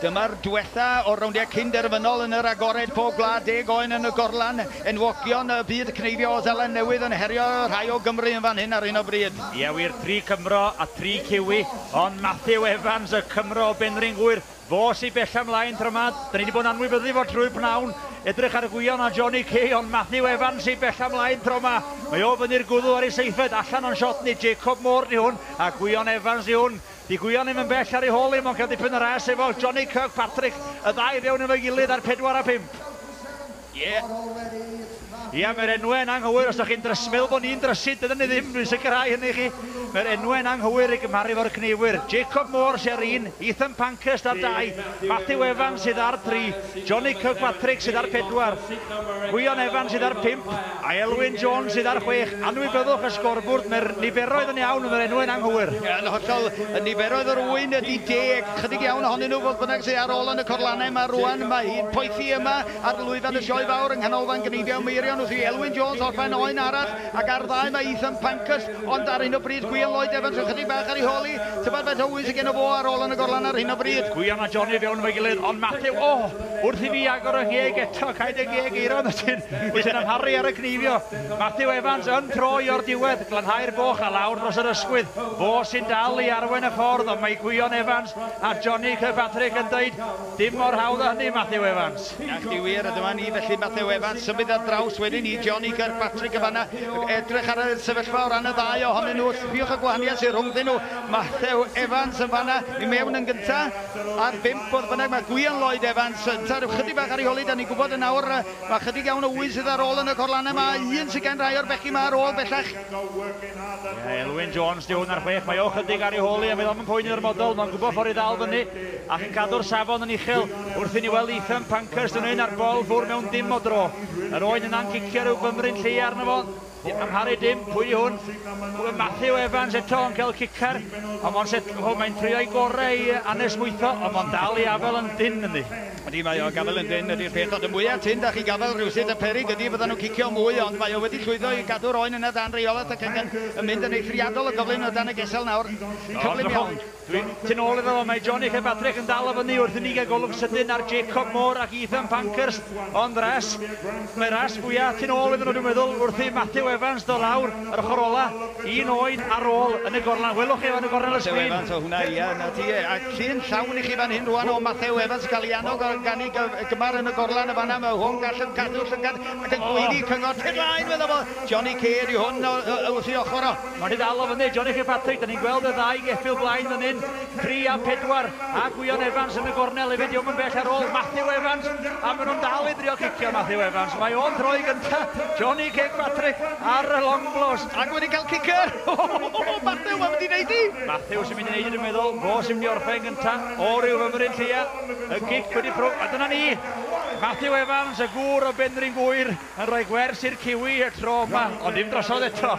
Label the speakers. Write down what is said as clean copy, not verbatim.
Speaker 1: Dyma'r diwetha o'r rowndiau cyn-derfynol yn yr agored pob gwlad, 10 oen yn y gorlan, enwogion y byd cneifio o Seland Newydd yn herio rhai o Gymru yn fan hyn ar hyn o bryd.
Speaker 2: Ie wir, 3 Cymro a 3 Kiwi, ond Matthew Evans, y Cymro o Benrhyn Gŵyr, fo sy'n bell ymlaen tro 'ma. Da ni wedi bod yn anwybyddu fo trwy'r pnawn, edrych ar Gwion a Johnny Kay, ond Matthew Evans sy'n bell ymlaen tro 'ma. Mae o fyny'r gwddw ar ei seithfed, allan o'n shot ni, Jacob Moore di hwn, a Gwion Evans di hwn. Di Gwion ddim yn bell ar ei hôl hi, mae'n cael dipyn o ras efo Johnny Kirkpatrick, y ddau fewn efo'i gilydd ar 4 a 5.
Speaker 1: Ie.
Speaker 2: Ia, mae'r enwau yn anghywir, os ydych chi'n meddwl bod ni'n drysu, dydyn ni ddim, dwi'n sicrhau hynny i chi. Mae'r enwau yn anghywir i gymharu efo'r cneifwyr. Jacob Moore sydd ar 1, Ethan Pankhurst ar 2, Matthew Evans sydd ar 3, Johnny Kirkpatrick sydd ar 4, Gwion Evans sydd ar 5, a Elwyn Jones sydd ar 6. Anwybyddwch y sgorbwrdd, mae'r niferoedd yn iawn, mae'r enwau'n anghywir.
Speaker 1: Yn hollol, y niferoedd yr ŵyn ydy 10, chydig iawn ohonyn nhw fodd bynnag sydd ar ôl yn y corlannau yma rwan. Mae hi'n poethi yma ar lwyfan y sioe fawr yng Nghanolfan Gneifio Meirion wrth i Elwyn Jones orffen oen arall, ac ar ddau mae Ethan Pankhurst, ond ar hyn o bryd Gwion Lloyd Evans yn chydig bach ar ei hôl hi. Tybed faint o ŵyn sydd gen o fo ar ôl yn y gorlan ar hyn o bryd.
Speaker 2: Gwion a Johnny fewn efo'i gilydd, ond Matthew, o, wrth i fi agor y ngheg eto, cael dy geg Eiron, wyt ti'n amharu ar y cneifio. Matthew Evans yn troi o'r diwedd, glanhau'r boch a lawr dros yr ysgwydd. Fo sy'n dal i arwain y ffordd, ond mae Gwion Evans a Johnny Kirkpatrick yn dweud, dim mor hawdd â hynny, Matthew Evans.
Speaker 1: Na chdi wir, a dyma ni felly Matthew Evans symud ar draws wedyn i Johnny Kirkpatrick y fanna, edrych ar y sefyllfa o ran y ddau ohonyn nhw, sbiwch y gwahaniaeth sydd rhwngddyn nhw. Matthew Evans yn fanna i mewn yn gynta, ar 5 fodd bynnag mae Gwion Lloyd Evans yn rhyw chydig bach ar ei hôl hi, da ni'n gwybod yn awr, mae chydig iawn o ŵyn sydd ar ôl yn y corlannau, mae un sydd gen rai o'r bechgyn yma ar ôl bellach.
Speaker 2: Ie, Elwyn Jones di hwn ar 6, mae o chydig ar ei hôl hi a fydd o'm yn poeni'n ormodol, mae'n gwybod ffordd i ddal fyny ac yn cadw'r safon yn uchel wrth i ni weld Ethan Pankhurst yn un ar bol ffwr mewn dim o dro. Yr oen yna'n cicio rhyw fymryn lle arno fo, amharu dim, pwy i hwn? Matthew Evans eto yn cael cicar, ond mae'n trio ei gorau i anesmwytho, ond mae'n dal i afel yn dynn yndi.
Speaker 1: Ydy, mae o gafel yn dynn ydy'r peth, ond y mwyaf tynn da chi gafel rhywsut y peryg ydy fyddan nhw'n cicio mwy, ond mae o wedi llwyddo i gadw'r oen yna dan reolaeth ac yn mynd yn eithriadol o gyflym o dan y gesel nawr. Cyflym iawn.
Speaker 2: Ti'n ôl iddo fo, mae Johnny Kirkpatrick yn dal o fyny wrth i ni gael golwg sydyn ar Jacob Moore ac Ethan Pankhurst, ond ras, mae ras fwyaf ti'n ôl iddyn nhw dwi'n meddwl wrth i Matthew Evans dod lawr yr ochr ola, un oen ar ôl yn y gorlan. Welwch chi fan y gornel y
Speaker 1: Matthew
Speaker 2: sgrin.
Speaker 1: Evans o hwnna, ia, na ti. A llun llawn i chi fan hyn rwan o Matthew Evans gael ei annog gan ei gymar yn y gorlan y fanna. Mae hwn gallu cadw llygad ac yn gweiddi cyngor. Tyd laen, meddwl fo. Johnny Kay ydi hwn wrth ei ochr o.
Speaker 2: Mae'n dal o fyny, Johnny Kirkpatrick, da ni'n gweld y ddau geffyl blaen fan hyn. 3 a 4, a Gwion Evans yn y gornel hefyd, diolch yn bell ar ôl Matthew Evans, a maen nhw'n dal i drio cicio Matthew Evans. Mae o'n troi gynta, Johnny Kirkpatrick ar y long blows.
Speaker 1: Ac wedi cael cicer! Matthew, mae'n mynd i wneud i!
Speaker 2: Matthew sy'n mynd i wneud i, dwi'n meddwl, fo sy'n mynd i orffen gynta, o ryw fymryn lleia, y gic wedi pro... A dyna ni! Matthew Evans, y gŵr o Benrhyn Gŵyr, yn rhoi gwers i'r Kiwi y tro yma, ond dim drosodd eto.